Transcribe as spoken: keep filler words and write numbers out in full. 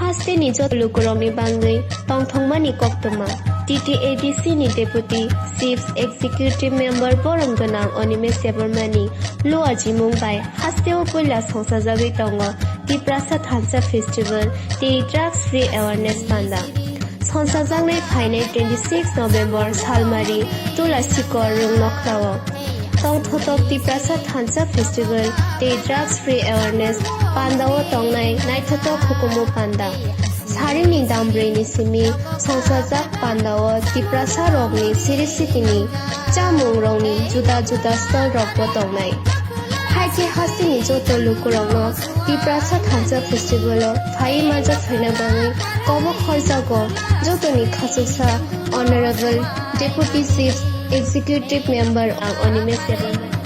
Hasteni joto lukurokni bangwi tongthokmani koktwma, T T A D C ni Deputy Chief Executive Member borom gwnang Animesh Debbarma ni luajimung bai hasteo puila songsajagwi tongo Tiprasa Thansa Festival tei Drugs Free Awareness Panda. Songsajaknai phainai twenty six November Salmari Tula Sikor Rung Nokhrao tongthotok Tiprasa Thansa Festival tei Drugs Free Awareness Pandao tongnai naithotok hukumu panda. Sarini dambrwini simi songsajak pandao Tiprasa rokni siri sitini chamung rokni juda juda stall rokbo tongnai. Haikhe hasteni joto lukurokno Tiprasa Thansa Festival o phaiwi manjak phaina bagwi kobok khorjago jotoni khachuksa Honorable Deputy Chief Executive Member ang Animesh Debbarma.